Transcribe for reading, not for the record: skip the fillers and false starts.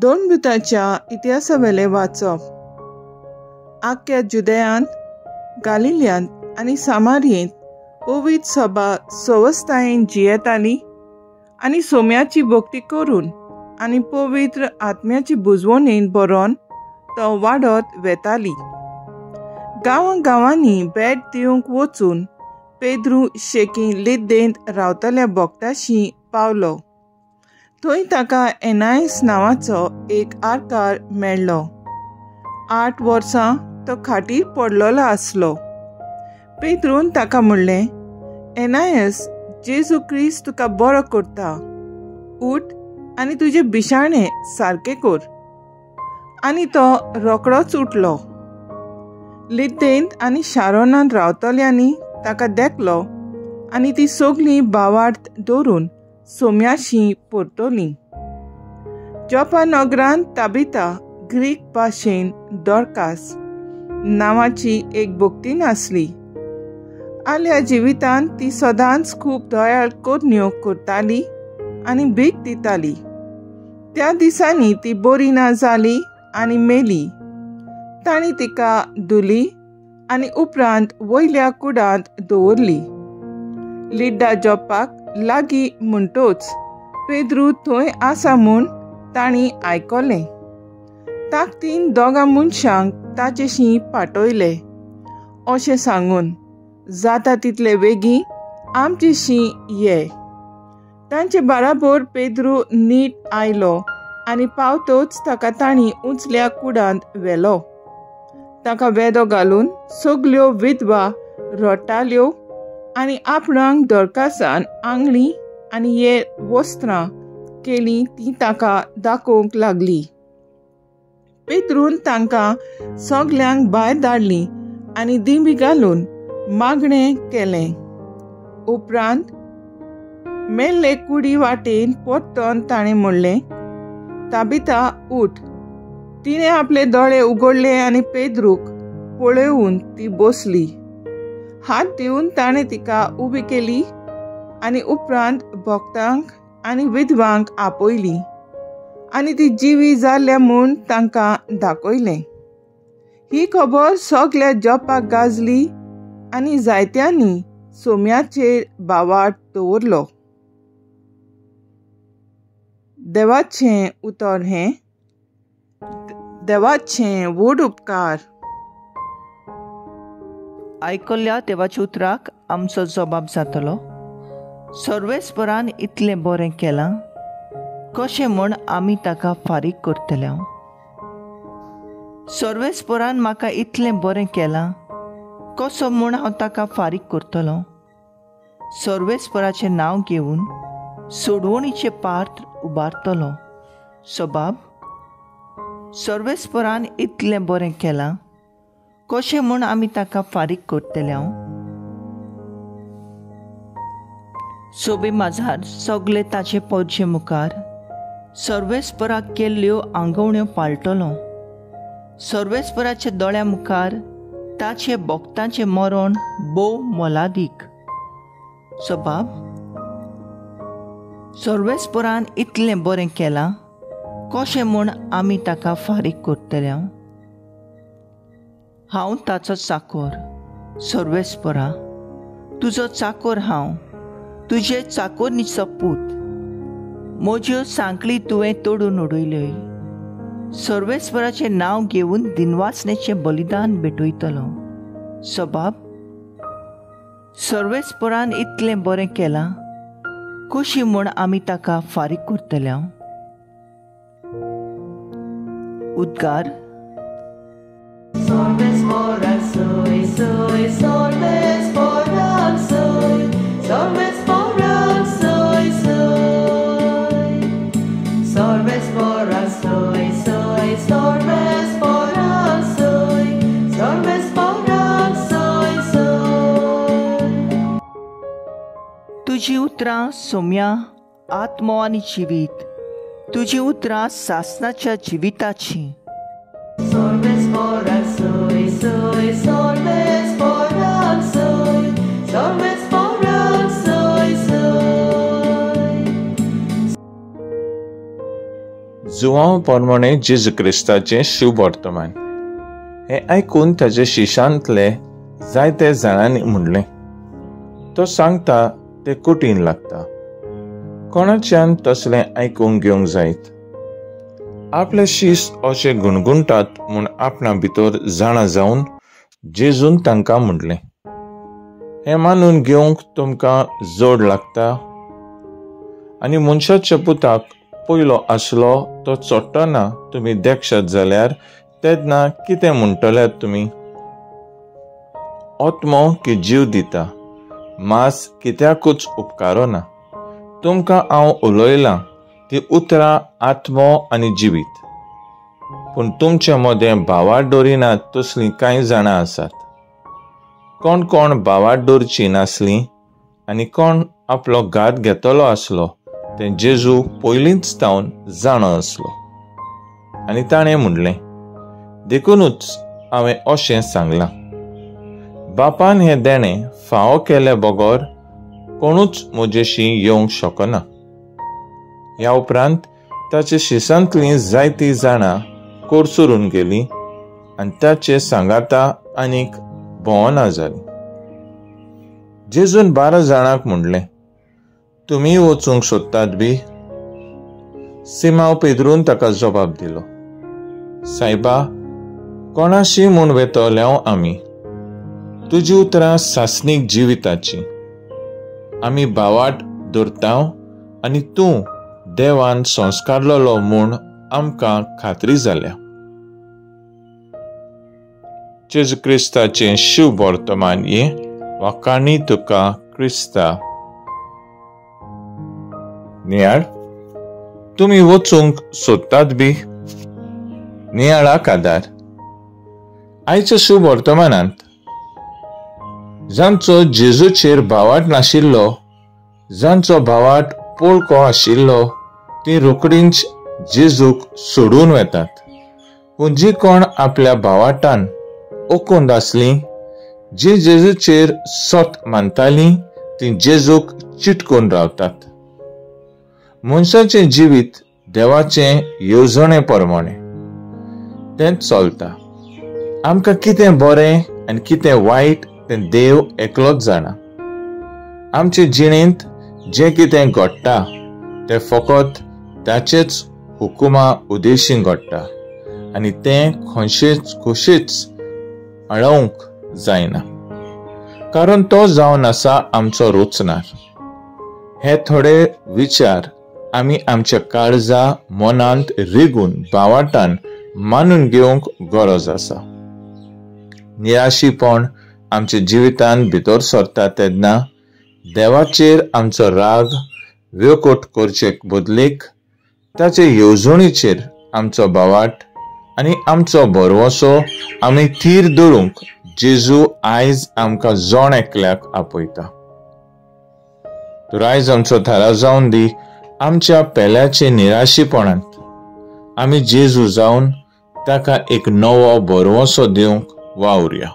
दोन भुताच्या इतिहासावेलें वाचप. आख्या जुदयांत, गालिल्यांत आनी सामारियेंत पवित्र सभा सवस्तायेन जियेताली आनी सोम्याची भक्ती करून आनी पवित्र आत्म्याची बुजवणेन बरोवन तो वाडत वेताली. गांवां गांवांनी भेट दिवंक वचून पेद्रू शेकी लिद्देंत रावतल्या भक्ताशी पावलो. थंय ताका एनायस नांवाचो एक आरकार मेळ्ळो. 8 वर्सां तो खाटीर पडलेलो आसलो. पेद्रून ताका म्हणलें, एनायस, जेजू क्रिस्त तुका बरो करता, उठ आनी तुजे बिशाणे सारकें कर. आनी तो रोकडोच उठलो. लिद्देंत आनी शारोनांत रावतल्यांनी ताका देखलो आनी ती सगळीं भावार्थ दवरून सोम्याशी परतली. जोपा नगरांत ताबिता, ग्रीक भाशेन दोरकास नांवाची एक भक्तीन आसली. आल्या जिवितांत ती सदांच खूब दयाळ करण्यो करताली आनी भीक दिताली. त्या दिसांनी ती बरी ना जाली आनी मेली. तांणी तिका धुली आनी उपरांत वयल्या कुडांत दवरली. लिड्डा जोपाक लागीं म्हणटोच पेद्रू थंय आसा म्हूण तांणी आयकलें. ताकतीन दोगां मनशांक ताचेशी पाटयले, अशें सांगून, जाता तितले वेगीं आमचेशी ये. तांचे बाराबर पेद्रू नीट आयलो आनी पावतोच ताका तांणी उंचल्या कुडांत व्हेलो. ताका वेदो घालून सगल्यो विधवा रडटाल्यो आनी आपणाक दोरकासान आंगळी आनी हे वस्त्रां केली ती ताका दाखोवंक लागली. पेद्रून तांकां सगल्यांक भायर धाडली आनी दिंबी घालून मागणें केलें. उपरांत मेल्ले कुडी वाटेन परतून ताणें म्हणलें, ताबिता, उठ. तिणें आपले दोळे उगडले आनी पेद्रूक पळोवन ती बसली. हात दिवन ताणें तिका उबी केली आनी उपरांत भक्तांक आनी विधवांक आपयली आनी ती जिवी जाल्या म्हूण तांकां दाखयलें. ही खबर सगल्या जोपाक गाजली आनी जायत्यांनी सोम्याचेर भावार्थ दवरलो. देवाचें उतर हें. देवाचें व्हड उपकार. आयकल्ल्या देवाच्या उतराक आमचो जबाब जातलो. सर्वेस्परान इतलें बरें केलां, कशें म्हूण आमी ताका फारीक करतले? सर्वेस्परान म्हाका इतलें बरें केलां, कसो म्हूण हांव ताका फारीक करतलो? सर्वेस्पराचें नांव घेवन सोडवणीचें पात्र उबारतलो. सबाब, सर्वेस्परान इतलें बरें केलां, कशें म्हूण आमी ताका फारीक करतले? सोबे माजार सगळे ताचे पोरचे मुखार सर्वेस्पराक केल्ल्यो आंगवण्यो पाळटलो. सर्वेस्पराच्या दोळ्या मुखार ताचे भक्तांचें मरण भोव मोलादीक. सबाब, सर्वेस्परान इतलें बरें केलां, कशें म्हूण आमी ताका फारीक करतले? हांव ताचो चाकोर, सर्वेस्परा, तुजो चाकोर हांव, तुजे चाकोरनीचो पूत. म्हज्यो सांकळी तुवें तोडून उडयल्यो. सर्वेस्पराचें नांव घेवन दिनवासनेचें बलिदान भेटयतलो. सबाब, सर्वेस्परान इतलें बरें केलां, कशी म्हूण आमी ताका फारीक करतले? उद्गार. तुजी उतरां सोम्या आत्मो आनी जिवीत, तुजी उतरां सासनाच्या जिविताची. जुवांव प्रमाणे जेजू क्रिस्ताचें शुभ वर्तमान हें आयकून ताचे शिशांतले जायते जाणांनी म्हणलें, तो सांगता तें कठीण लागता, कोणाच्यान तसलें आयकूंक घेवंक जायत? आपले शीस अशें गुणगुणटात म्हूण आपणा भितर जाणा जावन जेजून तांकां म्हणलें, हें मानून घेवंक तुमकां जोड लागता? आनी मनशाच्या पुताक पयलो आसलो तो चडटना तुमी देखशात जाल्यार तेन्ना कितें म्हणटल्यात तुमी? आत्मो की जीव दिता, मांस कित्याकूच उपकारना. तुमकां हांव उलयलां ती उतरां आत्मो आनी जिवीत. पूण तुमचे मदें भावार्थ दवरिनात तसलीं कांय जाणां आसात. कोण कोण भावार्थ दवरचीं नासलीं आनी कोण आपलो घात घेतलो आसलो तें जेजू पयलींच तावन जाणो आसलो. आनी ताणें म्हणलें, देखुनूच हांवें अशें सांगलां, बापान हें देणें फावो केल्या बगर कोणूच म्हजेशी येवंक शकना. ह्या उपरांत ताचे शिसांतलीं जायतीं जाणां कोडसरून गेलीं आनी ताचे सांगाता आनीक भोंवना जालीं. जेजून 12 जाणांक म्हणलें, तुमी वचूंक सोदतात बी? सिमांव पेद्रून ताका जबाब दिलो, सायबा, कोणाशी म्हूण वेतले आमी? तुजी उतरां सासणीक जिविताची. आमी भावाट धरता आनी तूं देवान संस्कारलेलो म्हूण आमकां खात्री जाल्या. जेजू क्रिस्ताचें शुभ वर्तमान हें वाखाणी तुका क्रिस्ता. नियाळ, तुमी वचूंक सोदतात बी? नियाळाक आदार. आयच्या शुभ वर्तमानांत जांचो जेजूचेर भावार्थ नाशिल्लो, जांचो भावार्थ पोळको आशिल्लो, ती रोकडींच जेजूक सोडून वेतात. पूण जी कोण आपल्या भावार्तान ओकूंद आसलीं, जी जेजूचेर सत मानतालीं, ती जेजूक चिटकून रावतात. मनशाचें जिवीत देवाचें येवजणे प्रमाणे तें चलता. आमकां कितें बरें आनी कितें वायट तें देव एकलोच जाणा. आमचे जिणेंत जें कितें घडटा तें फकत ताचेच हुकुमा उद्देशीन घडटा आनी तें खंयचेच कशेंच अळोवंक जायना, कारण तो जावन आसा आमचो रोचणार. हे थोडे विचार आमी आमच्या काळजा मनांत रिगून भावार्तान मानून घेवंक गरज आसा. निराशीपण आमच्या जिवितांत भितर सरता तेन्ना देवाचेर आमचो राग व्यकोट करचे बदलेक ताचे येवजणेचेर आमचो भावार्थ आनी आमचो भरवंसो आमी थीर दवरूंक जेजू आयज आमकां जण एकल्याक आपयता. तर आयज आमचो थाराव जावन दी, आमच्या पेल्याचे निराशीपणांत आमी जेजू जावन ताका एक नवो भरवंसो दिवंक वावरुया.